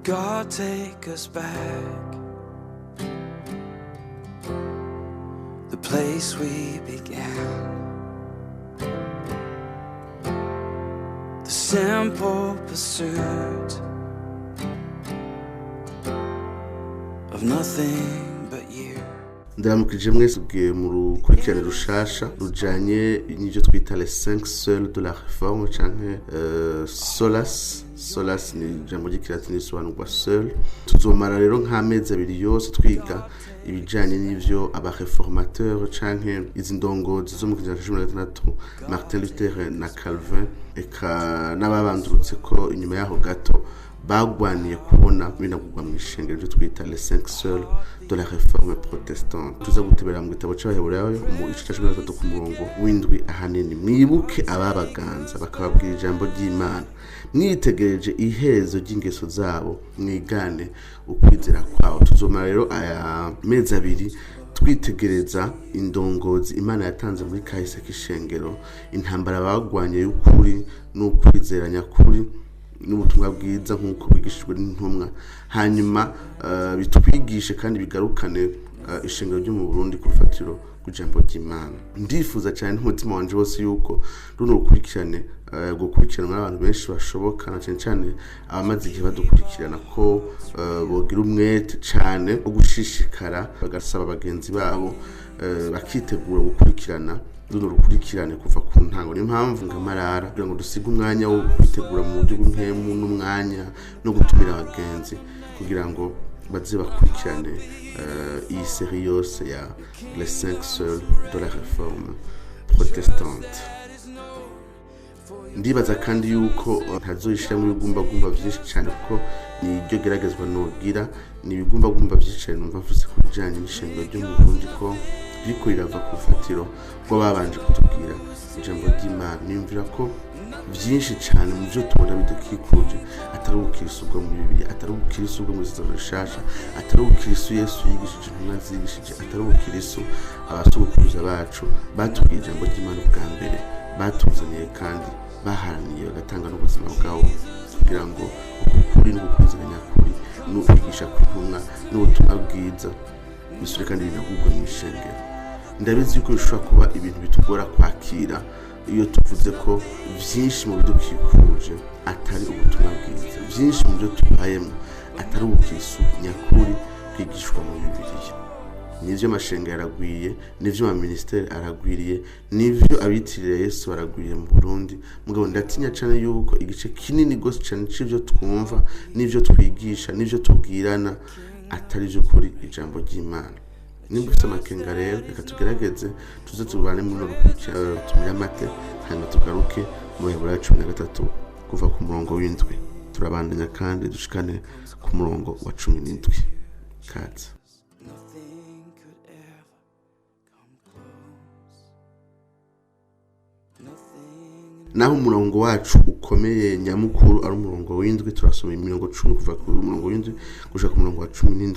God, take us back, the place we began, the simple pursuit of nothing but you. Ndaramukije mwese. Tugiye mu rukurikirane rushasha rujanye n'ivyo twita les cinq seuls de la réforme, canke solas. Solas ni ijambo ry'ikilatini risobanurwa seul. Tuzomara rero nk'amezi 2 yose twiga ibijanye n'ivyo abaréformateur canke izi ndongozi zo mu kinyejana ca 16, Martin Luther na Calvin, eka n'ababandurutse ko inyuma yaho gato, bagwaniye kubona binagurwa mu ishengero, ibyo twita les cinq seuls de la réforme protestante. Tuza gutebera mu gitabo c'Abaheburayo mu igice ca 13 ku murongo w'7 ahanini. Mwibuke ababaganza bakababwira ijambo ry'Imana, mwitegereje iherezo ry'ingeso zabo, mwigane ukwizera kwabo. Tuzomara rero aya mezi 2 twitegereza indongozi Imana yatanze muri kahise k'ishengero, intambara bagwanye y'ukuri n'ukwizera nyakuri n'ubutumwa bwiza nk'uko bwigishijwe n'intumwa, hanyuma bitwigishe kandi bigarukane ishengero ryo mu Burundi ku rufatiro rw'ijambo ry'Imana. Ndifuza cyane n'umutima wanje wose yuko runo rukurikirane gukurikiranwa n'abantu benshi bashoboka, na cyane cyane abamaze igihe badukurikirana, ko bogira umwete cyane wo gushishikara, bagasaba bagenzi babo, bakitegura gukurikirana runo rukurikirane kuva ku ntango. Niyo mpamvu ngamarara kugira ngo dusige umwanya wo kwitegura mu buryo bw'impemu n'umwanya no gutumira abagenzi kugira ngo baze bakurikirane iyi série yose ya les cinq seuls de la réforme protestante. Ndibaza kandi yuko ntazoyishiramo ibigumbagumba vyinshi cyane, kuko ni iryo geragezwa nogira. Ni ibigumbagumba vyinshi cyane numva mvise ku bijanye n'ishengero ryo mu Burundi, ko ririko rirava ku rufatiro rw'ababanje kutubwira ijambo ry'Imana. Niyumvira ko byinshi cyane mu byo tubona bidukikuje atari ubukirisu bwo muri Bibiliya, atari ubukirisu bwo mu Isezerano Rishasha, atari ubukirisu Yesu yigishije, intumwa zigishije, atari ubukirisu abasogokuruza bacu batubwiye ijambo ry'Imana bwa mbere batuzaniye, kandi baharaniye bagatanga n'ubuzima bwabo kugira ngo uku kuri n'ugukwizera nyakuri n'ukwigisha kw'intumwa n'ubutumwa bwiza bisure kandi binagurwe mu ishengero. Ndabizi yuko bishobora kuba ibintu bitugora kwakira iyo tuvuze ko byinshi mu bidukikuje atari ubutumwa bwiza, byinshi mu byo tubayemo atari ubukirisu nyakuri bwigishwa mu Bibiliya. Nivyo amashengero aragwiriye, nivyo amaministeri aragwiriye, nivyo abitirira Yesu baragwiriye mu Burundi, mugabo ndatinya cane yuko igice kinini gose cane c'ivyo twumva n'ivyo twigisha n'ivyo tubwirana atari vy'ukuri ijambo ry'Imana. Nimba ufite amakenga rero, reka tugerageze tuze tubane muri runo rukurikirane, tumire amate, hanyuma tugaruke mu Baheburayo 13 kuva ku murongo w'7. Turabandanya kandi dushikane ku murongo wa 17. Kaze. Nothing could ever come close. Nothing. Naho umurongo wacu ukomeye nyamukuru ari umurongo w'7, turasoma imirongo 10 kuva ku murongo w'7 gushika ku murongo wa 17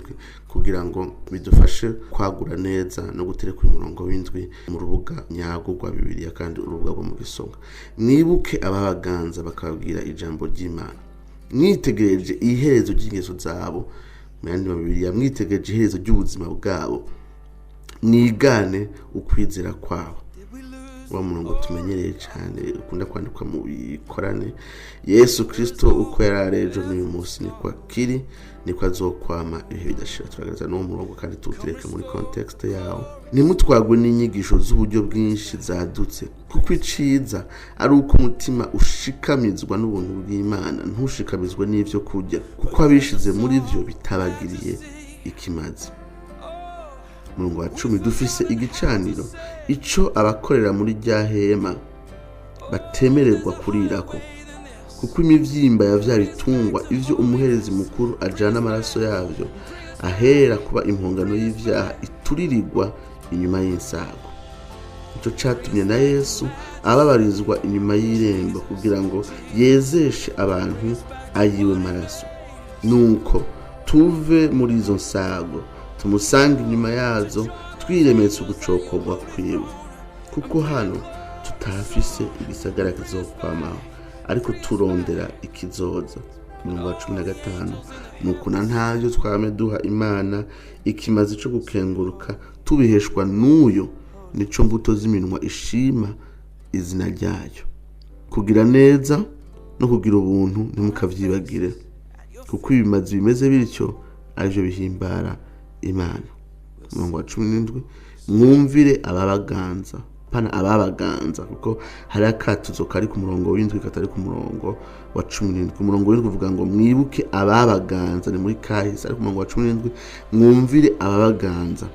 kugira ngo bidufashe kwagura neza no gutereka uyu murongo w'7 mu rubuga nyarwo rwa Bibiliya kandi urubuga rwo mu gisonga. Mwibuke ababaganza bakababwira ijambo ry'Imana, mwitegereje iherezo ry'ingeso zabo. Mu yandi mabibiriya, mwitegereje iherezo ry'ubuzima bwabo, mwigane ukwizera kwabo. Wa murongo tumenyereye cyane ukunda kwandikwa mu bikorane: Yesu Kristo uko yari ari ejo n'uyu munsi niko akiri, niko azokwama ibihe bidashira. Turagaragaza n'uwo murongo kandi tuwutereke muri contexte yawo. Ntimutwagwe n'inyigisho z'uburyo bwinshi zadutse, kuko iciza ari uko umutima ushikamizwa n'ubuntu bw'Imana, ntushikamizwe n'ivyo kurya, kuko abishize muri vyo bitabagiriye ikimazi. Umurongo wa 10: dufise igicaniro ico abakorera muri rya hema batemererwa kurirako, kuko imivyimba ya vya bitungwa ivyo umuherezi mukuru ajana amaraso yavyo ahera kuba impongano y'ivyaha ituririrwa inyuma y'insago. Ico catumye na Yesu ababarizwa inyuma y'irembo kugira ngo yezeshe abantu ayiwe maraso. Nuko tuve muri izo nsago, tumusange inyuma yazo, twiremetse ugucokorwa kwiwe, kuko hano tutahafise igisagara kizokwamaho, ariko turondera ikizoza. Umurongo wa 15, nuko na ntaryo twame duha Imana ikimazi cyo gukenguruka tubiheshwa n'uyo, nico mbuto z'iminwa ishima izina ryayo. Kugira neza no kugira ubuntu ntimukavyibagire, kuko ibimazi bimeze bityo arivyo bihimbara Imana. Umurongo wa 17, mwumvire ababaganza, pana ababaganza, kuko hari akatuzo kari ku murongo w'indwi katari ku murongo wa 17. Umurongo w'indwi uvuga ngo mwibuke ababaganza, ni muri kahise, ariko umurongo wa 17 mwumvire ababaganza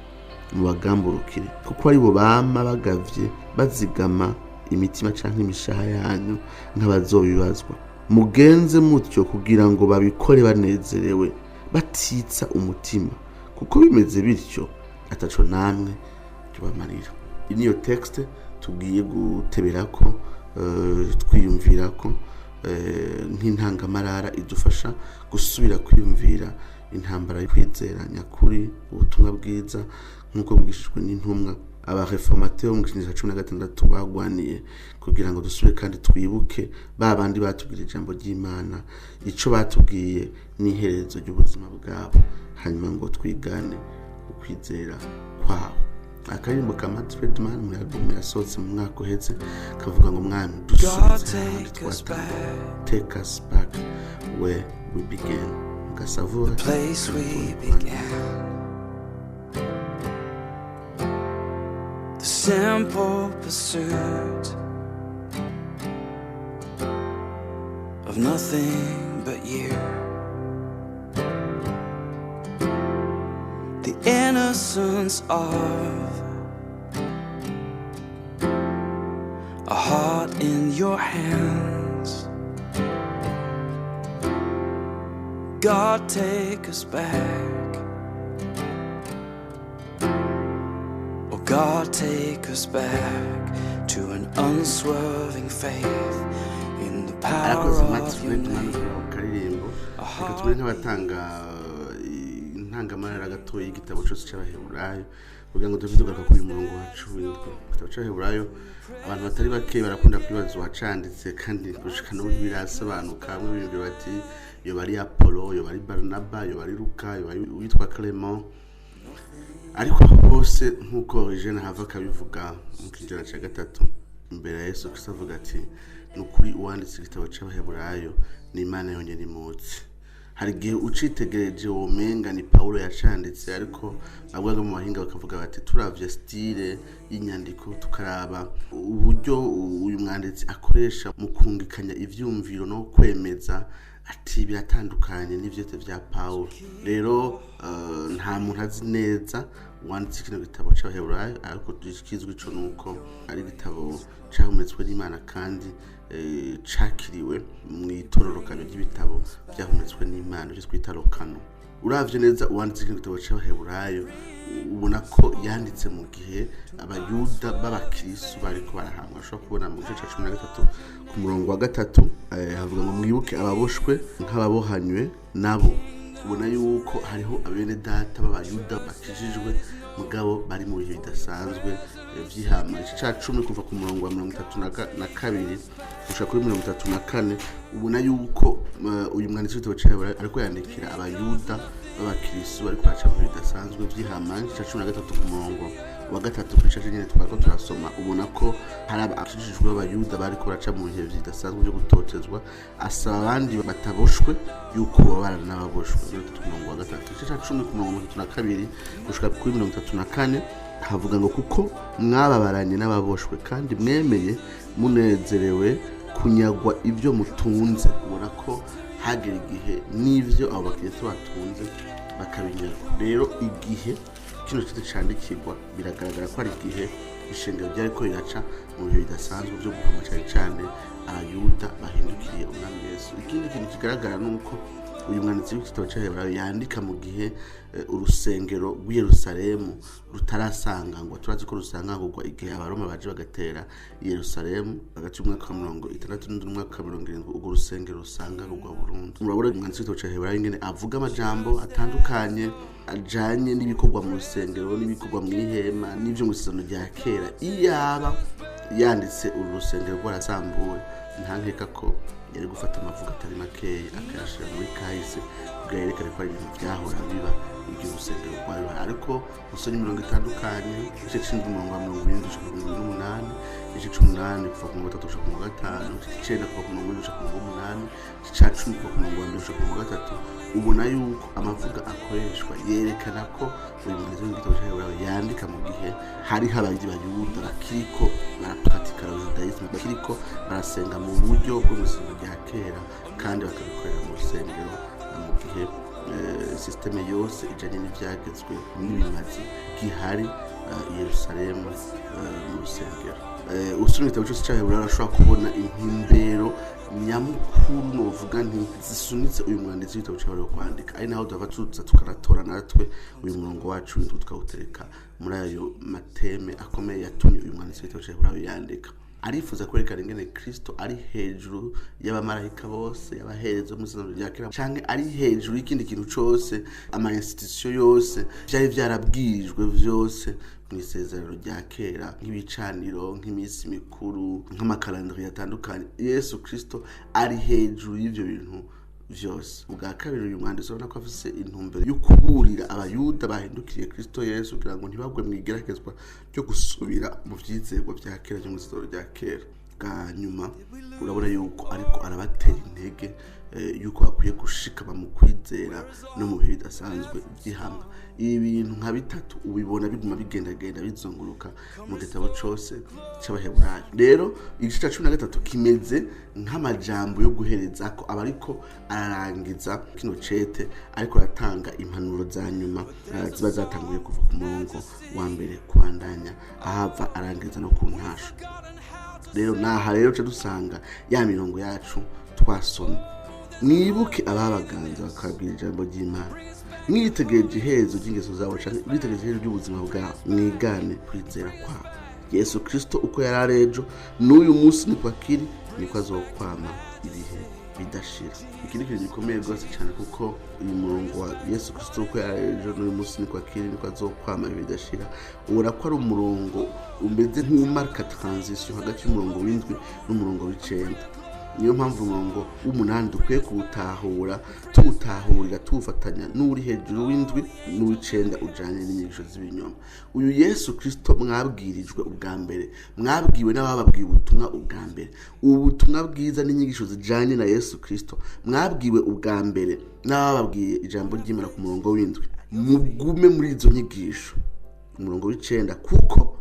mubagamburukire, kuko aribo bama bagavye bazigama imitima canke imishaha yanyu nk'abazobibazwa. Mugenze mutyo kugira ngo babikore banezerewe batitsa umutima, kuko bimeze bityo ataco namwe tubamarira. Iyi niyo texte tugiye guteberako, twiyumvirako nk'intangamarara idufasha gusubira kwiyumvira intambara yo kwizera nyakuri, ubutumwa bwiza nk'uko bwigishijwe n'intumwa. Abareformateurs bo mu kinyejana cya 16 bagwaniye kugira ngo dusubire kandi twibuke ba bandi batubwira ijambo ry'Imana, ico batubwiye n'iherezo ry'ubuzima bwabo, hanyuma ngo twigane ukwizera kwabo. Akaririmbo ka Matt Redman muri album yasohotse mu mwaka uheze kavuga ngo mwami God, dusubize ahandi take us twatangiye, back, take us back where we began. Gasavura place we began. The simple pursuit of nothing but you. The innocence of a heart in your hands. God, take us back. Oh God, take us back to an unswerving faith in the power Arakoze Matt of your Redman name. kuri ako karirimbo. Reka tubone nk'abatanga intangamarara gatoya y'igitabo cyose cy'Abaheburayo, kugira ngo tuve tugaruka kuri uyu murongo wa 17. Igitabo cy'Abaheburayo abantu batari bake barakunda kwibaza uwacanditse, kandi gushika n'ubu ntibirasobanuka. Bamwe biyumvira bati yoba ari Apollo, yoba ari Barnaba, yoba ari Luka, yoba ari uwitwa Clement. Ariko bose nk'uko Eugene hava akabivuga mu kinyejana cya 3 imbere ya Yesu Kristo, avuga ati ni ukuri uwanditse igitabo cy'Abaheburayo ni Imana yonyine imuzi. Hari igihe ucitegereje womenga ni Paulo yacanditse, ariko bamwe mu bahinga bakavuga bati turavye style y'inyandiko, tukaraba uburyo uyu mwanditsi akoresha mu kungikanya ivyumviro no kwemeza, ati biratandukanye n'ivyete vya Paulo. Rero nta muntu azi neza uwanditse kino gitabo c'Abaheburayo, ariko ikizwi co nuko ari igitabo cahumetswe n'Imana kandi cakiriwe mu itororokano ry'ibitabo vyahumetswe n'Imana, ivyo twita rokano. Uravye neza uwanditse kino gitabo c'Abaheburayo, ubona ko yanditse mu gihe Abayuda b'abakristo bariko barahamwa. Ushobora kubona mu gice ca 13 ku murongo wa 3, havuga ngo mwibuke ababoshwe nk'ababohanywe nabo. Ubona yuko hariho abene data b'Abayuda bakijijwe mugabo bari mu bihe bidasanzwe vy'ihama. Igice ca 10 kuva ku murongo wa 32 gushika kuri 34, ubona yuko uyu mwanditsi w'igitabo c'Abaheburayo ariko yandikira Abayuda b'abakristo bariko baraca mu bihe bidasanzwe vy'ihama. Igice ca 13 ku murongo wa 3 kuri caje nyene twariko turasoma, ubona ko hari abakijijwe b'Abayuda bariko baraca mu bihe bidasanzwe vyo gutotezwa, asaba abandi bataboshwe yuko bobarana n'ababoshwe. 3 ku murongo wa 3. Igice ca 10 ku murongo wa 32 gushika kuri 34 havuga ngo kuko mwababaranye n'ababoshwe kandi mwemeye munezerewe kunyagwa ibyo mutunze. Ubona ko hagera igihe n'ivyo abo bakristo batunze bakabinyagwa. Rero igihe kino kintu candikirwa biragaragara ko ari igihe ishengero ryariko riraca mu bihe bidasanzwe vyo guhama, cane cane Abayuda bahindukiriye Umwami Yesu. Ikindi kintu kigaragara ni uko uyu mwanditsi w'igitabo c'Abaheburayo yandika mu gihe urusengero rw'i Yerusalemu rutarasangangwa. Turazi ko rusangangurwa igihe Abaroma baje bagatera i Yerusalemu hagati y'umwaka wa 67 n'umwaka wa 70, urwo rusengero rusangangurwa burundu. Murabona umwanditsi w'igitabo c'Abaheburayo ingene avuga amajambo atandukanye ajanye n'ibikorwa mu rusengero, n'ibikorwa mu ihema, n'ivyo mu isezerano rya kera. Iyaba yanditse uru rusengero rwarasambuwe, nta nkeka ko Yari gufata amavuga atari makeya akayashira muri kahise kugira yerekane ko ari ibintu byahora biba igihe urusengero rwari ruhari. Ariko usomye imirongo itandukanye, igice c'indwi umurongo wa 70 gushika ku 78, igice c'umunani kuva ku mirongo 3 gushika ku mirongo 5, igice c'icenda kuva ku mirongo 7 gushika ku mirongo 8, igice ca 10 kuva ku mirongo 1 gushika ku mirongo 3, ubona yuko amavuga akoreshwa yerekana ko uyu mwanditsi w'igitabo c'Abaheburayo yandika mu gihe hariho abandi Bayuda bakiriko barapratika la judaïsme, bakiriko barasenga mu buryo bwo mu isengero rya kera, kandi bakabikorera mu rusengero mu gihe système yose ijanye n'ivyagezwe n'ibimazi gihari i Yerusalemu mu rusengero. Usomye igitabo cyose c'Abaheburayo urashobora kubona intumbero nyamukuru novuga nti zisunitse uyu mwanditsi w'igitabo c'Abaheburayo kwandika, ari naho duhava tuza tukanatora natwe uyu murongo wacu w'indwi tukawutereka muri ayo mathèmes akomeye yatumye uyu mwanditsi w'igitabo c'Abaheburayo yandika. Arifuza kwerekana ingene Kristo ari hejuru y'abamarayika bose, y'abahereza bo mu isezerano rya kera, canke ari hejuru y'ikindi kintu cose, ama institution yose vyari vyarabwirijwe vyose mu isezerano rya kera, nk'ibicaniro, nk'iminsi mikuru, nk'amacalendrier atandukanye. Yesu Kristo ari hejuru y'ivyo bintu vyose. Ubwa kabiri, uyu mwanditsi urabona ko afise intumbero yo kuburira Abayuda bahindukiriye Kristo Yesu kugira ngo ntibagwe mu igeragezwa ryo gusubira mu vyizerwa vya kera vyo mu isezerano rya kera. Bwa nyuma, urabona yuko ariko arabatera intege yuko bakwiye gushikama mu kwizera no mu bihe bidasanzwe by'ihamwa. Ibi bintu nka bitatu ubibona biguma bigendagenda bizunguruka mu gitabo cose c'Abaheburayo. Rero igice ca 13 kimeze nk'amajambo yo guhereza ko aba ariko ararangiza kino cete, ariko aratanga impanuro za nyuma ziba zatanguye kuva ku murongo wa mbere kubandanya ahava arangiza no ku ntasho. Rero naha rero ca dusanga ya mirongo yacu twasoma: mwibuke ababaganza bakabwira ijambo ry'Imana, mwitegereje iherezo ry'ingeso zabo canke mwitegereje iherezo ry'ubuzima bwabo, mwigane kwizera kwabo. Yesu Kristo uko yari ari ejo, n'uyu munsi niko akiri, niko azokwama ibihe bidashira. Iki ni ikintu gikomeye rwose cyane, kuko uyu murongo wa Yesu Kristo uko yari ari ejo, n'uyu munsi niko akiri, niko azokwama ibihe bidashira, ubona ko ari umurongo umeze nk'umarka transition hagati y'umurongo w'indwi n'umurongo w'icenda. Niyo mpamvu umurongo w'umunani dukwiye kuwutahura, tuwutahurira tuwufatanya n'uri hejuru w'indwi n'uw'icenda ujanye n'inyigisho z'ibinyoma. Uyu Yesu Kristo mwabwirijwe ubwa mbere, mwabwiwe n'abababwiye ubutumwa ubwa mbere, ubu butumwa bwiza n'inyigisho zijanye na Yesu Kristo mwabwiwe ubwa mbere n'abababwiye ijambo ry'Imana ku murongo w'indwi, mugume muri izo nyigisho. Umurongo w'icenda, kuko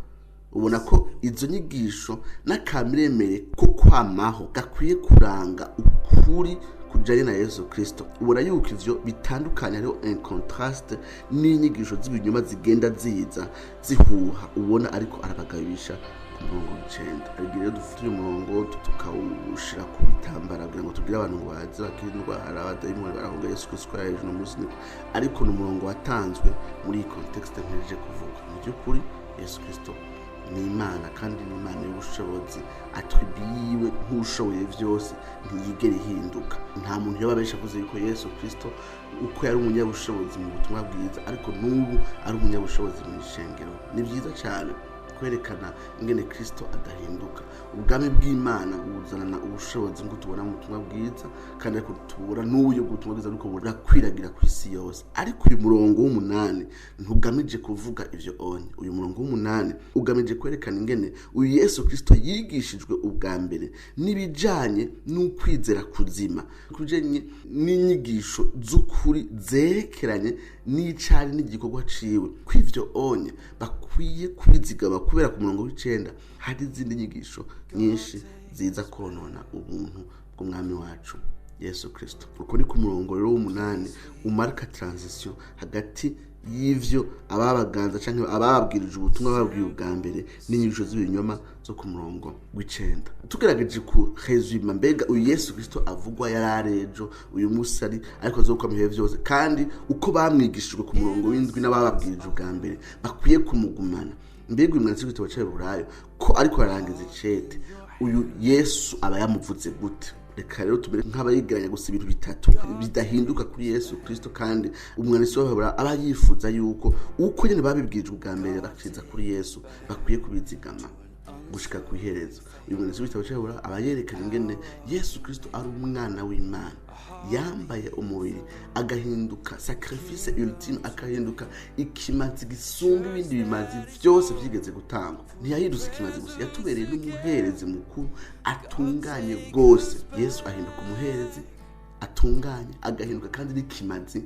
ubona ko izo nyigisho n'akamiremere ko kwamaho gakwiye kuranga ukuri kujanye na Yesu Kristo, ubona yuko ivyo bitandukanye, hariho un contraste n'inyigisho z'ibinyoma zigenda ziza zihuha, ubona ariko arabagabisha ku murongo w'icenda. Hari igihe rero dufite uyu murongo tukawushira ku bitambara kugira ngo tubwire abantu ngo baze bakire indwara, abadayimoni barahunga, Yesu Kristo ko yari hejuru umunsi niko, ariko ni umurongo watanzwe muri iyi contexte mpejeje kuvuga. Mu by'ukuri Yesu Kristo ni Imana, kandi ni Imana y'ubushobozi, attribué nk'ushoboye byose, ntiyigera ihinduka. Nta muntu yoba benshi avuze yuko Yesu Kristo uko yari umunyabushobozi mu butumwa bwiza, ariko n'ubu ari umunyabushobozi mu ishengero. Ni byiza cyane kwerekana ingene Kristo adahinduka. Ubwami bw'Imana buzanana ubushobozi nk'uko tubona mu butumwa bwiza, kandi ariko tubura n'uburyo bw'ubutumwa bwiza ariko burakwiragira ku isi yose. Ariko uyu murongo w'umunani ntugamije kuvuga ivyo onye. Uyu murongo w'umunani ugamije kwerekana ingene uyu Yesu Kristo yigishijwe ubwa mbere n'ibijanye n'ukwizera kuzima, kubijanye n'inyigisho z'ukuri zerekeranye n'icari n'igikorwa ciwe, kw'ivyo onye bakwiye kubizigama, kubera ku murongo w'icenda hari izindi nyigisho nyinshi ziza konona ubuntu bw'umwami wacu Yesu Kristo. Uko ni ku murongo rero w'umunani umarika transition hagati y'ivyo ababaganza canke abababwirije ubutumwa bababwiye ubwa mbere n'inyigisho z'ibinyoma zo ku murongo w'icenda. Tugerageje ku résuma, mbega uyu Yesu Kristo avugwa yari ari ejo, uyu munsi ari, ariko azokwama ibihe vyose, kandi uko bamwigishijwe ku murongo w'indwi n'abababwirije ubwa mbere bakwiye kumugumana, mbega uyu mwanditsi w'igitabo c'Abaheburayo ko ariko ararangiza icete, uyu Yesu aba yamuvuze gute? Reka rero tumere nk'abayigeranya gusa ibintu bitatu bidahinduka kuri Yesu Kristo, kandi umwanditsi w'Abaheburayo aba yifuza yuko uko nyene babibwirijwe ubwa mbere bakiza kuri Yesu bakwiye kubizigama. Gushika ku iherezo. Uyu mwanditsi w'igitabo cy'Abaheburayo aba yerekana ingene Yesu Kristo ari umwana w'Imana yambaye umubiri, agahinduka sacrifice ultime, agahinduka ikimazi gisumba ibindi bimazi byose byigeze gutangwa. Ntiyahindutse ikimazi gusa, yatubereye n'umuherezi mukuru atunganye rwose. Yesu ahinduka umuherezi atunganye, agahinduka kandi n'ikimazi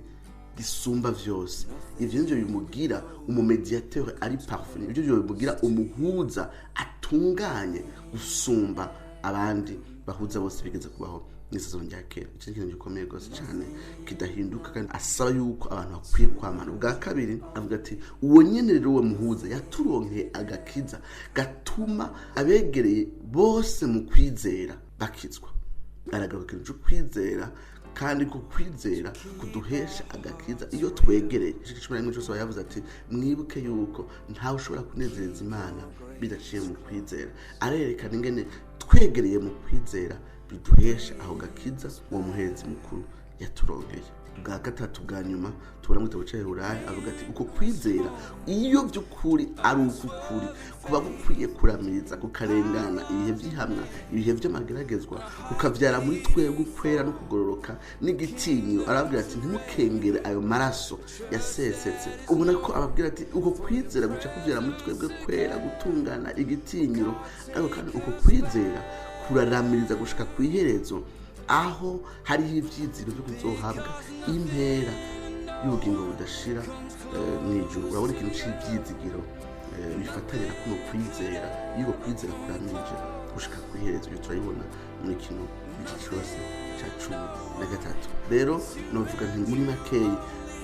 gisumba vyose. Ivyo nivyo bimugira umumediateur ari parfait, nivyo bimugira umuhuza atunganye gusumba abandi bahuza bose bigeze kubaho mw'isezerano rya kera. Iki ni ikintu gikomeye rwose cyane kidahinduka, kandi asaba yuko abantu bakwiye kwamana. Ubwa kabiri avuga ati uwo nyene rero uwo muhuza yaturonkeye agakiza gatuma abegereye bose mu kwizera bakizwa. Aragaruka ikintu cyo kwizera, kandi ko kwizera kuduhesha agakiza iyo twegereye. Igice 11 cyose yavuze ati mwibuke yuko ntawe ushobora kunezereza Imana bidaciye mu kwizera. Arerekana ingene twegereye mu kwizera biduhesha aho gakiza uwo muherezi mukuru yaturonkeye. Bwa gatatu bwa nyuma tubona mu gitabo cy'Abaheburayo avuga ati uko kwizera iyo by'ukuri ari ukukuri kuba gukwiye kuramiriza, kukarengana ibihe by'ihamwa, ibihe by'amageragezwa, kukabyara muri twebwe ukwera no kugororoka n'igitinyiro. Arababwira ati ntimukengere ayo maraso yasesetse. Ubona ko ababwira ati uko kwizera guca kubyara muri twebwe kwera, gutungana, igitinyiro, ariko kandi uko kwizera kuraramiriza gushika ku iherezo, aho hariho ivyiziro vyo kuzohabwa impera y'ubugingo budashira mw'ijuru. Urabona ikintu c'ivyizigiro bifatanya na kuno kwizera, iyo kwizera kuramirije gushika ku iherezo. Ibyo turabibona muri kino gice cose ca 13. Rero novuga nti muri makeyi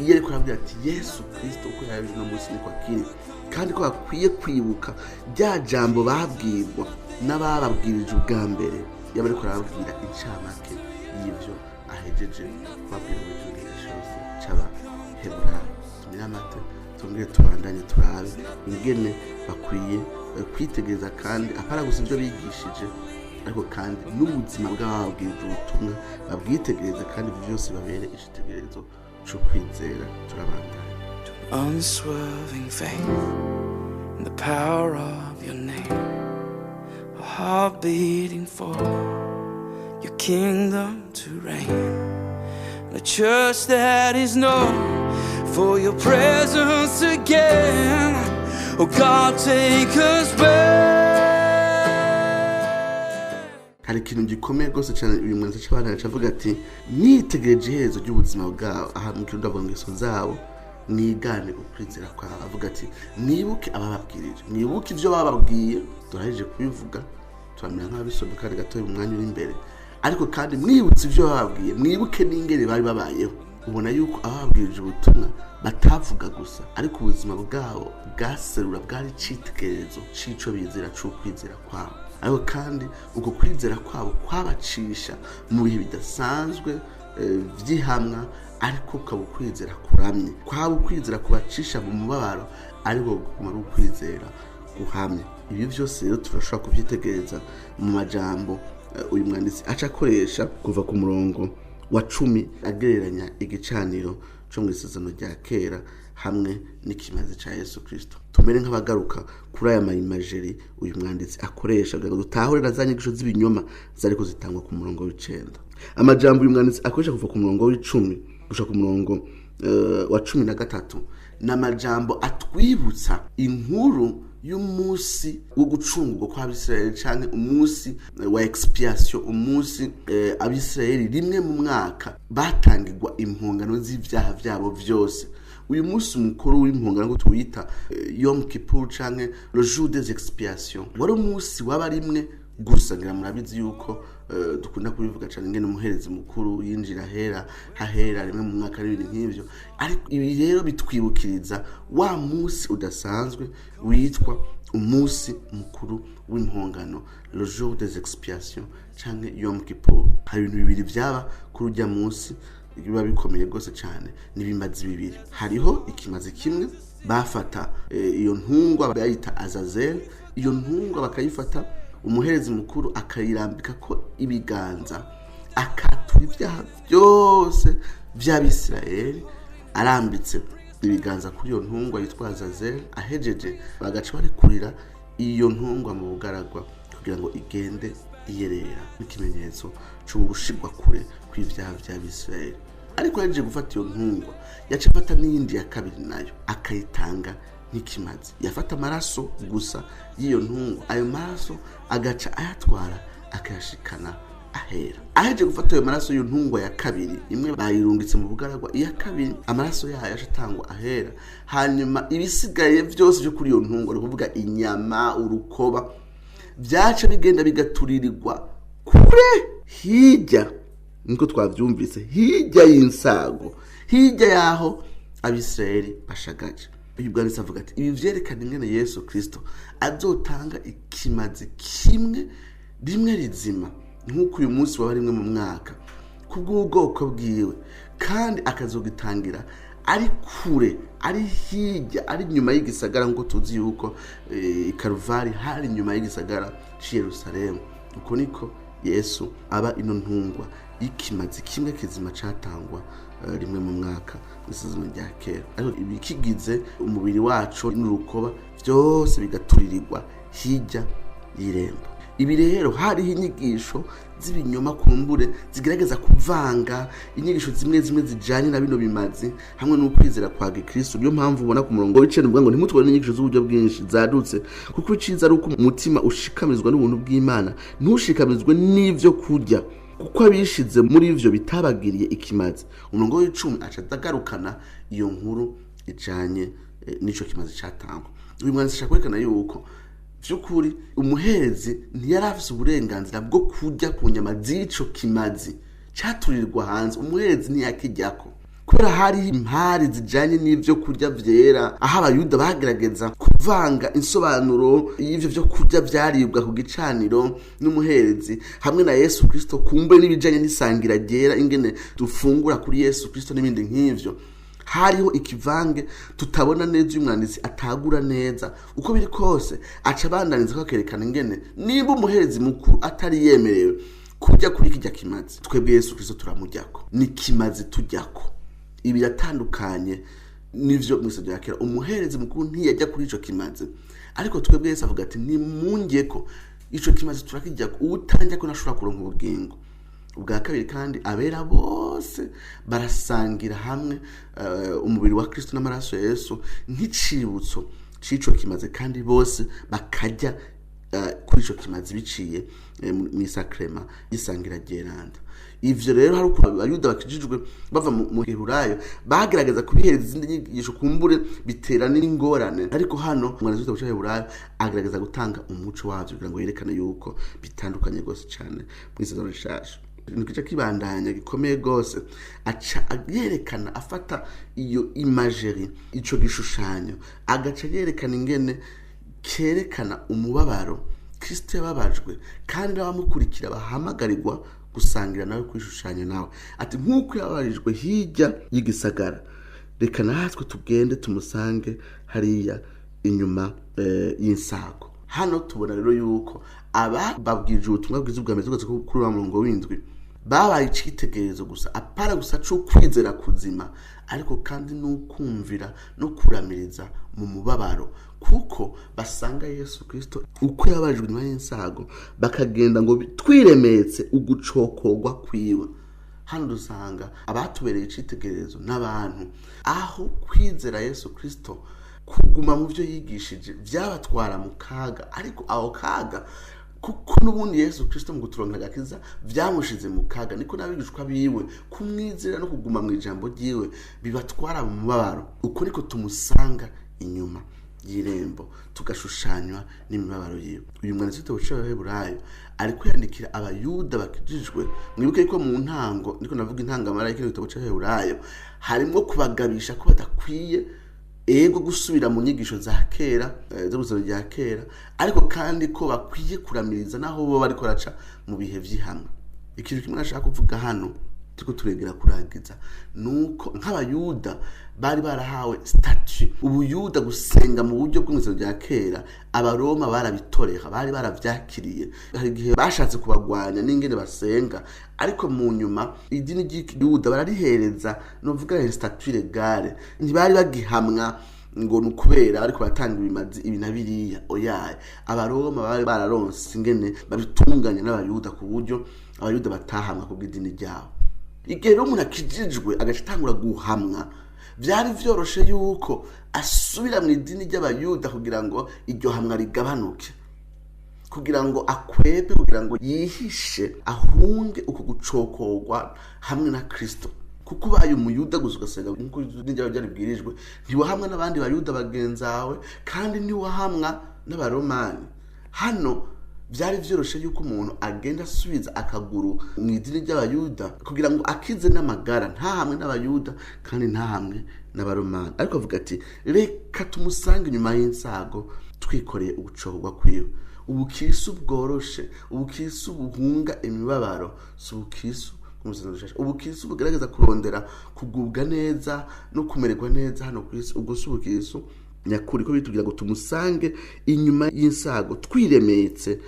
iyo ariko arabwira ati Yesu Kristo uko yaje uno munsi niko akiri, kandi ko bakwiye kwibuka rya jambo babwirwa n'abababwirije ubwa mbere, yaba ariko arababwira incamake y'ivyo ahejeje kubabwira muri kino gice cose c'Abaheburayo. Tumire amate, tongere tubandanye turabe ingene bakwiye kwitegereza, kandi apana gusa ivyo bigishije, ariko kandi n'ubuzima bw'abababwirije ubutumwa babwitegereza, kandi ivyo vyose babere icitegererezo co kwizera. Turabandanya. Unswerving faith in the power of your name, a heart beating for your kingdom to reign, a church that is known for your presence again. Oh God, take us back. Hari ikintu gikomeye rwose cyane uyu mwanditsi w'abana avuga ati mwitegereje iherezo ry'ubuzima bwabo, aha mu kirundi avuga ingeso zabo, mwigane ukwizera kwabo. Avuga ati mwibuke abababwirije, mwibuke ivyo bababwiye, turahejeje kubivuga, turamera nk'ababisoma kandi gatoya mu mwanya uri imbere, ariko kandi mwibutse ivyo bababwiye, mwibuke n'ingene bari babayeho. Ubona yuko ababwirije ubutumwa batavuga gusa, ariko ubuzima bwabo bwaserura, bwari icitegererezo c'ico bizera, c'ukwizera kwabo. Ariko kandi uko kwizera kwabo kwabacisha mu bihe bidasanzwe vy'ihamwa, ariko ukaba ukwizera kuramye, kwaba ukwizera kubacisha mu mubabaro, ariko kuguma ari ukwizera guhamye. Ibi vyose rero turashobora kuvyitegereza mu majambo uyu mwanditsi aca akoresha kuva ku murongo wa 10 agereranya igicaniro co mw'isezerano rya kera hamwe n'ikimazi ca Yesu Kristo. Tumere nk'abagaruka kuri aya mayimajeri uyu mwanditsi akoresha kugira ngo dutahure na za nyigisho z'ibinyoma zariko zitangwa ku murongo w'icenda. Amajambo uyu mwanditsi akoresha kuva ku murongo w'icumi gushika ku murongo wa 13 ni amajambo atwibutsa inkuru y'umunsi wo gucungurwa kw'Abisirayeli, canke umunsi wa expiation, umunsi Abisirayeli rimwe mu mwaka batangirwa impongano z'ivyaha vyabo vyose. Uyu munsi mukuru w'impongano ngo tuwita Yom Kippur canke le jour des expiations, wari umunsi waba rimwe gusa. Ngira murabizi yuko dukunda kubivuga cyane ngene umuherezi mukuru yinjira hera hahera rimwe mu mwaka n'ibintu nk'ivyo. Ariko ibi rero bitwibukiriza wa munsi udasanzwe witwa umunsi mukuru w'impongano, le jour des expiations canke Yom Kippur. Hari ibintu bibiri vyaba kuri urya munsi biba bikomeye rwose cyane, n'ibimazi bibiri. Hariho ikimazi kimwe bafata iyo ntungwa bayita Azazel, iyo ntungwa bakayifata, umuherezi mukuru akayirambika ko ibiganza, akatura ibyaha byose by'Abisirayeli arambitse ibiganza kuri iyo ntungwa yitwa Azazel. Ahejeje bagaca barekurira Iyo ntungwa mu bugaragwa kugira ngo igende iyerera, nk'ikimenyetso c'ugushirwa kure kw'ivyaha vy'Abisirayeli. Ariko yaje gufata iyo ntungwa, yaca afata n'iyindi ya kabiri, nayo akayitanga nk'ikimazi. Yafata amaraso gusa y'iyo ntungwa, ayo maraso agaca ayatwara akayashikana ahera. Aheje gufata ayo maraso y'iyo ntungwa ya kabiri, imwe bayirungitse mu bugaragwa, iya kabiri amaraso yayo aca atangwa ahera. Hanyuma ibisigaye byose byo kuri iyo ntungwa, ni ukuvuga inyama, urukoba, byaca bigenda bigaturirirwa kure hirya, niko twabyumvise, hirya y'insago, hirya y'aho Abisirayeli bashagaje. Uyu bwanditsi avuga ati ibi vyerekana ingene Yesu Kristo azotanga ikimazi kimwe rimwe rizima, nk'uko uyu munsi waba rimwe mu mwaka, kubw'ubwoko bwiwe, kandi akazogitangira ari kure, ari hirya, ari inyuma y'igisagara, nk'uko tuzi yuko Karuvari hari inyuma y'igisagara c'i Yerusalemu. Uko niko Yesu aba ino ntungwa y'ikimazi kimwe kizima catangwa rimwe mu mwaka mu isezerano rya kera, ariko ibikigize umubiri wacu n'urukoba byose bigaturirirwa hirya y'irembo. Ibi rero hariho inyigisho z'ibinyoma kumbure zigerageza kuvanga inyigisho zimwe zimwe zijanye na bino bimazi hamwe n'ukwizera kwa gikristo. Niyo mpamvu ubona ku murongo w'icenda uvuga ngo ntimutware n'inyigisho z'uburyo bwinshi zadutse, kuko iciza ari uko umutima ushikamizwa n'ubuntu bw'Imana, ntushikamizwe n'ivyo kurya, kuko abishize muri ivyo bitabagiriye ikimazi. Umurongo w'icumi aca agarukana iyo nkuru ijanye n'ico kimazi catangwa. Uyu mwanditsi ashaka kwerekana yuko vy'ukuri umuherezi ntiyari afise uburenganzira bwo kurya ku nyama z'ico kimazi caturirwa hanze. Umuherezi ntiyakiryako kubera hariho impari zijanye n'ivyo kurya vyera, aho Abayuda bagerageza kuvanga insobanuro y'ivyo vyo kurya vyaribwa ku gicaniro n'umuherezi hamwe na Yesu Kristo, kumbe n'ibijanye n'isangira ryera, ingene dufungura kuri Yesu Kristo n'ibindi nk'ivyo. Hariho ikivange tutabona neza, uyu mwanditsi atagura neza. Uko biri kose aca abandaniza ko akerekana ingene niba umuherezi mukuru atari yemerewe kurya kuri kirya kimazi, twebwe Yesu Kristo turamuryako, ni kimazi turyako. Ibi biratandukanye n'ivyo mu isezerano rya kera. Umuherezi mukuru ntiyajya kuri ico kimazi, ariko twebwe Yesu avuga ati nimungeko ico kimazi turakiryako, uwutanjyako ntashobora kuronka ubugingo. Ubwa kabiri kandi abera bose barasangira hamwe umubiri wa Kristo n'amaraso ya Yesu nk'icibutso c'ico kimaze, kandi bose bakarya kuri ico kimazi biciye mw'isakrema y'isangira ryeranda. Ivyo rero hari ukuntu Abayuda bakijijwe bava mu Giheburayo bagerageza kubihereza izindi nyigisho, kumbure bitera n'ingorane, ariko hano umwanditsi w'igitabo c'Abaheburayo agerageza gutanga umuco wavyo kugira ngo yerekane yuko bitandukanye rwose cane mw'isezerano rishasha. Ikintu kica kibandanya gikomeye rwose, aca yerekana, afata iyo imagerie, ico gishushanyo, agaca yerekana ingene kerekana umubabaro Kristo yababajwe, kandi n'abamukurikira bahamagarirwa gusangira nawe kwishushanyo nawe. Ati nk'uko yababarijwe hirya y'igisagara, reka natwe tugende tumusange hariya inyuma y'insago. Hano tubona rero yuko aba babwirije ubutumwa bwiza bwa mbere tugatse kuri wa murongo w'indwi babaye icitegererezo gusa, apara gusa co kwizera kuzima, ariko kandi n'ukumvira no kuramiriza mu mubabaro, kuko basanga Yesu Kristo uko yababarijwe inyuma y'insago, bakagenda ngo twiremetse ugucokorwa kwiwe. Hano dusanga abatubereye icitegererezo n'abantu aho kwizera Yesu Kristo, kuguma mu byo yigishije byabatwara mu kaga, ariko aho kaga kuko n'ubundi Yesu Kristo mu guturonka agakiza byamushize mu kaga, niko n'abigishwa biwe kumwizera no kuguma mu ijambo ryiwe bibatwara mu mubabaro. Uko niko tumusanga inyuma y'irembo, tugashushanywa n'imibabaro yiwe. Uyu mwanditsi w'igitabo c'Abaheburayo ariko yandikira Abayuda bakijijwe. Mwibuke ko mu ntango, ndiko navuga intangamara y'ikino gitabo c'Abaheburayo, harimwo kubagabisha ko badakwiye ego gusubira mu nyigisho za kera, z'ubuzima bya kera, ariko kandi ko bakwiye kuramiriza naho bo bariko baraca mu bihe vy'ihamwe. Ikintu kimwe nashaka kuvuga hano turiko turegera kurangiza, nuko nk'Abayuda bari barahawe statut ubuyuda gusenga mu buryo bw'imizero bya kera, Abaroma barabitorera, bari baravyakiriye. Hari igihe bashatse kubagwanya n'ingene basenga, ariko mu nyuma idini ry'Ikiyuda bararihereza, novuga statut legale, ntibari bagihamwa ngo ni ukubera ariko baratanga ibimazi ibi na biriya. Oyaye, Abaroma bari bararonse ingene babitunganya n'Abayuda ku buryo Abayuda batahamwa ku bw'idini ryabo. Igihe rero umuntu akijijwe agaca atangura guhamwa, byari vyoroshe yuko asubira mu idini ry'Abayuda kugira ngo iryo hamwa rigabanuke, kugira ngo akwepe, kugira ngo yihishe, ahunge uko gucokorwa hamwe na Kristo. Kuko ubaye Umuyuda gusa ugasenga nk'uko idini ryawe ryaribwirijwe, ntiwahamwa n'abandi Bayuda bagenzawe, kandi ntiwahamwa n'Abaromani. Hano byari vyoroshe yuko umuntu agenda asubiza akaguru mu idini ry'Abayuda kugira ngo akize n'amagara, ntahamwe n'Abayuda kandi ntahamwe n'Abaromani. Ariko avuga ati reka tumusange inyuma y'insago twikoreye ugucokorwa kwiwe. Ubukristo bworoshe, ubukristo buhunga imibabaro, si ubukristo ubukristo bugaragaza kurondera kugubwa neza no kumererwa neza hano ku isi. Ubwo si ubukristo nyakuri, ko bitubwira ngo tumusange inyuma y'insago twiremetse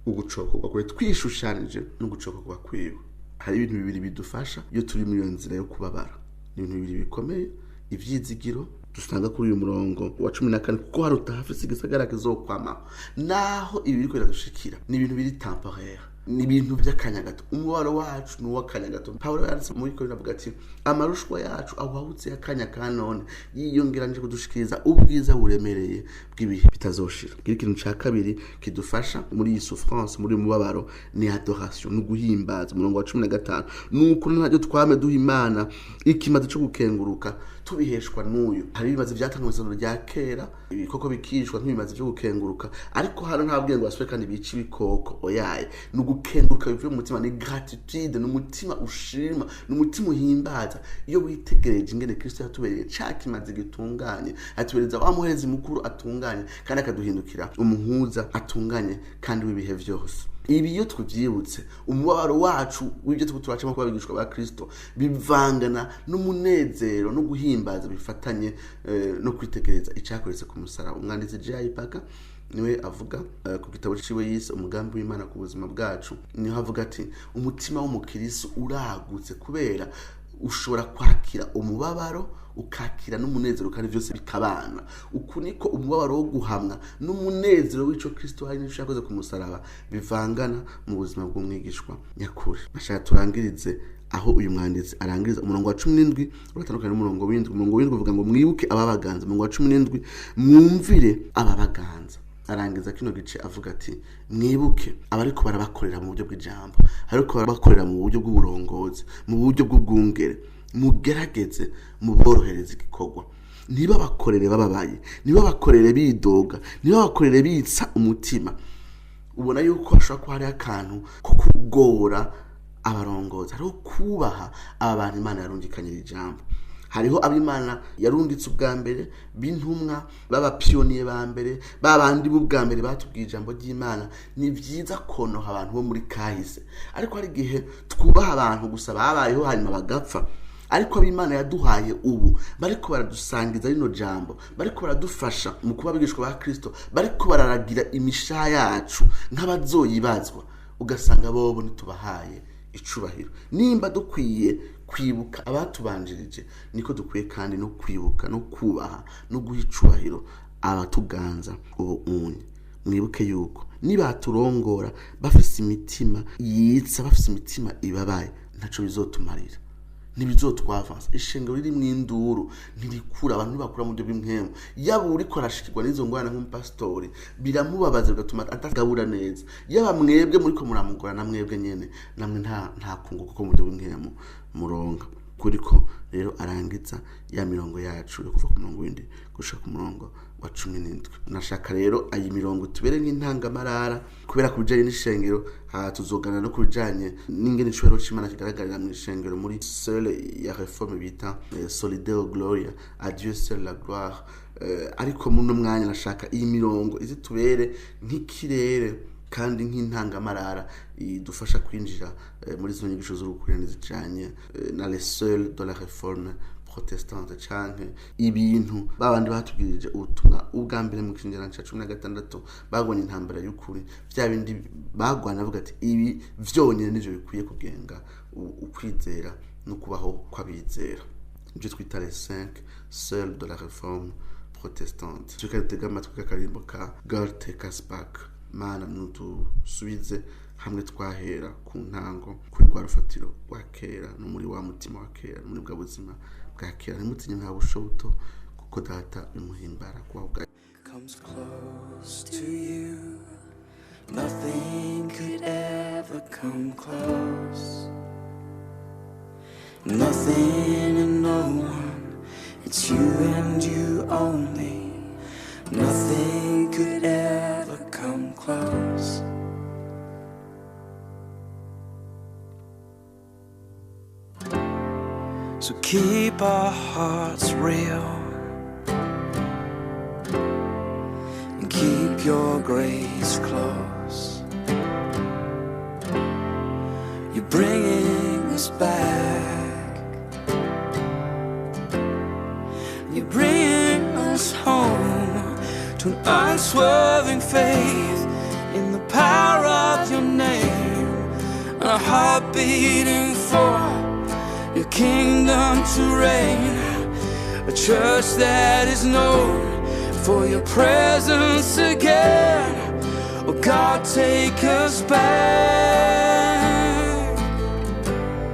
ugucokorwa kwe, twishushanije n'ugucokorwa kwiwe. Hari ibintu bibiri bidufasha iyo turi muri iyo nzira yo kubabara, ni ibintu bibiri bikomeye: ivyizigiro dusanga kuri uyu murongo wa 14, kuko hari utahafise igisagara kizokwama. Naho ibi biriko biradushikira ni ibintu biri temporaire, ni ibintu by'akanya gato. Umubabaro wacu ni uw'akanya gato. Pawulo yanditse muri Korinto avuga ati amarushwa yacu ahwahutse y'akanya ka none yiyongeranije kudushikiriza ubwiza buremereye bw'ibihe bitazoshira. Ikintu ca kabiri kidufasha muri iyi souffrance, muri uyu mubabaro, ni adoration, ni uguhimbaza. Umurongo wa 15, nuko naryo twame duha Imana ikimazi co gukenguruka tubiheshwa n'uyu. Hari ibimazi vyatangwa mu isezerano rya kera, ibikoko bikishwa nk'ibimazi vyo gukenguruka, ariko hano nta bwenge basubire kandi bica ibikoko. Oyaye, ni ugukenguruka bivuye mu mutima, ni gratitude, ni umutima ushima, ni umutima uhimbaza. Iyo witegereje ingene Kristo yatubereye ca kimazi gitunganye, atubereza wa muherezi mukuru atunganye, kandi akaduhindukira umuhuza atunganye kandi w'ibihe vyose. Ibi iyo tuvyibutse, umubabaro wacu w'ibyo turiko turacamo kuba abigishwa ba Kristo bivangana n'umunezero no guhimbaza, bifatanye no kwitegereza icakoretse ku musaraba. Umwanditsi J.I. Packer niwe avuga ku gitabo ciwe yise Umugambi w'Imana ku buzima bwacu, niho avuga ati umutima w'umukristo uragutse kubera ushobora kwakira umubabaro ukakira n'umunezero, kandi byose bikabana. Uku niko umubabaro wo guhamwa n'umunezero w'ico Kristo hari n'ico yakoze ku musaraba bivangana mu buzima bw'umwigishwa nyakuri. Bashaka turangirize aho uyu mwanditsi arangiriza umurongo wa 17 uratandukanye n'umurongo w'indwi. Umurongo w'indwi uvuga ngo mwibuke ababaganza. Umurongo wa 17, mwumvire ababaganza. Arangiza kino gice avuga ati mwibuke abariko barabakorera mu buryo bw'ijambo, ariko barabakorera mu buryo bw'uburongozi, mu buryo bw'ubwungere, mugerageze muborohereze igikorwa. Ntibabakorere bababaye, ntibabakorere bidoga, ntibabakorere bitsa umutima. Ubona yuko hashobora kuba hariho akantu ko kugora abarongozi, hariho kubaha aba bantu Imana yarungikanye ijambo. Hariho ab'Imana yarungitse ubwa mbere b'intumwa, b'abapiyoniye ba mbere, babandi b'ubwa mbere batubwiye ijambo ry'Imana. Ni vyiza konoha abantu bo muri kahise, ariko hari igihe twubaha abantu gusa babayeho hanyuma bagapfa. Ariko ab'Imana yaduhaye ubu bariko baradusangiza rino jambo, bariko baradufasha mu kuba abigishwa ba Kristo, bariko bararagira imishaha yacu nk'abazoyibazwa, ugasanga bobo ntitubahaye icubahiro. Nimba dukwiye kwibuka abatubanjirije, niko dukwiye kandi no kwibuka no kubaha no guha icubahiro abatuganza ubu unye. Mwibuke yuko nibaturongora bafise imitima yitsa, bafise imitima ibabaye, ntaco bizotumarira, ntibizotwavansa. Ishengero riri mw'induru ntirikura, abantu ntibakura mu buryo bw'impwemu. Yaba uriko arashikirwa n'izo ngorane nk'umupasitori, biramubabaza bigatuma atagabura neza. Yaba mwebwe muriko muramugora, na mwebwe nyene namwe nta kunguka ko mu buryo bw'impwemu muronka. Kuriko rero arangiza ya mirongo yacu yo kuva ku murongo w'indwi gushika ku murongo wa 17. Nashaka rero ayi mirongo tubere nk'intangamarara, kubera ku bijanye n'ishengero, tuzogana no ku bijanye n'ingene icubahiro c'Imana kigaragarira mu ishengero muri seule ya reforme bita Soli Deo Gloria, à Dieu seul la gloire. Ariko muri uno mwanya nashaka iyi mirongo ize tubere nk'ikirere kandi nk'intangamarara idufasha kwinjira muri zino nyigisho z'urukurire zijanye na les seuls de la réforme protestante, canke ibintu babandi batubwirije ubutumwa ubwa mbere mu kinyejana ca 16, bagwanye intambara y'ukuri, vya bindi bagwana bavuga ati ibi vyonyene nivyo bikwiye kugenga ukwizera no kubaho kw'abizera. Ivyo twita les 5 seuls de la réforme Protestante. Reka dutege amatwi k'akarimbo ka God Take Us Back. Mana, nudusubize hamwe twahera ku ntango, kuri rwa rufatiro rwa kera, no muri wa mutima wa kera, no muri bwa buzima bwa kera. Ntimutinye mwa busho buto, kuko Data bimuhimbara kuba bwa Comes close to you. Nothing could ever come close. Nothing and no one, it's you and you only. Nothing could ever come close. So keep our hearts real and keep your grace close. You're bringing us back. You're bringing us home to an unswerving faith in the power of your name, and a heart beating for your kingdom to reign. A church that is known for your presence again. Oh God, take us back.